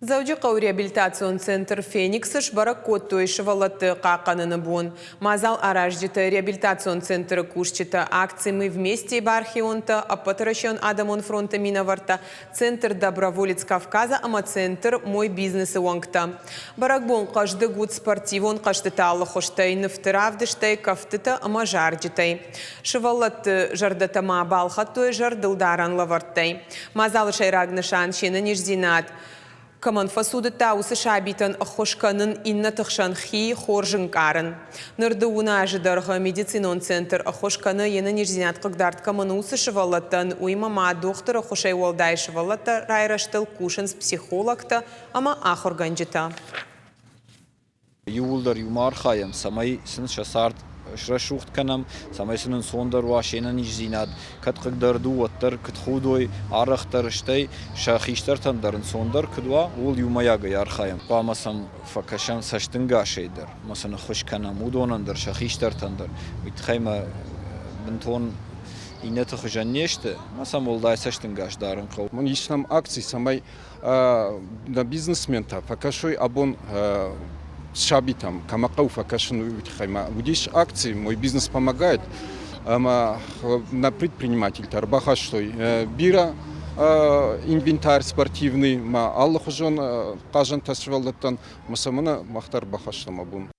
Дзӕуджыхъӕуы реабилитацион центр «Феникс»-ы сбӕрӕг кодтой сывӕллӕтты хъахъхъӕныны бон. Мадзал аразджытӕ, реабилитацион центры кусджытӕ, акци «Мы вместе» бархионтӕ, Ӕппӕтуӕрӕсеон адӕмон фронты минӕвӕрттӕ, центр «Доброволец Кавказа» ӕмӕ центр «Мой бизнес»-ы уӕнгтӕ. Бӕрӕгбон хъӕздыг уыд спортивон хъӕзтыты алы хуызтӕй, нывты равдыстӕй, кӕфтытӕ ӕмӕ зарджытӕй. Сывӕллӕтты зӕрдӕтӕ ма балхӕдтой зӕрдылдарӕн лӕвӕрттӕй. Мадзалы сӕйраг нысан се нӕниздзинад кӕмӕн фӕцудыдта, уыцы сабитӕн ӕххуыс кӕнын, иннӕты хсӕн хи хорз ӕнкъарын. Ныр дыууын азы дӕргъы медицинон центр ӕххуыс кӕны, йе нӕниздзинад хъыгдард кӕмӕн у, уыцы сывӕллӕттӕн, уыимӕ ма дохтыры ӕххуысӕй уӕлдай сывӕллӕттӕ райрӕзтыл кусынц психологтӕ ӕмӕ ахуыргӕнджытӕ. Иууылдӕр иумӕ архайӕм, цӕмӕй сын сӕ цард срӕсугъд кӕнӕм, цӕмӕй сын ӕнцондӕр уа се нӕниздзинад, кӕд хъыгдард у, уӕддӕр куыд худой, арӕхдӕр, стӕй сӕ хистӕртӕн дӕр ӕнцондӕр куыд уа, ууыл иумӕйагӕй архайӕм. Хъуамӕ сӕм фӕкӕсӕм цӕстынгасӕй дӕр, ӕмӕ сын ӕххуыс кӕнӕм уыдонӕн дӕр, сӕ хистӕртӕн дӕр. Уый тыххӕй мӕ бынтон иннӕты хуызӕн не сты, ӕмӕ сӕм уӕлдай цӕстынгас дарын хъӕуы. Ис нӕм акци, цӕмӕй нӕ бизнесментӕ фӕкӕсой абон сабитӕм, кӕмӕ хъӕуы фӕкӕсын, уый тыххӕй ма уыдис акци «Мой бизнес помогает», ӕмӕ нӕ предпринимательтӕ ӕрбахастой бирӕ инвентарь спортивный, ма алыхуызон хъазӕнтӕ сывӕллӕттӕн, ӕмӕ сӕ мӕнӕ мах дӕр бахастам абон.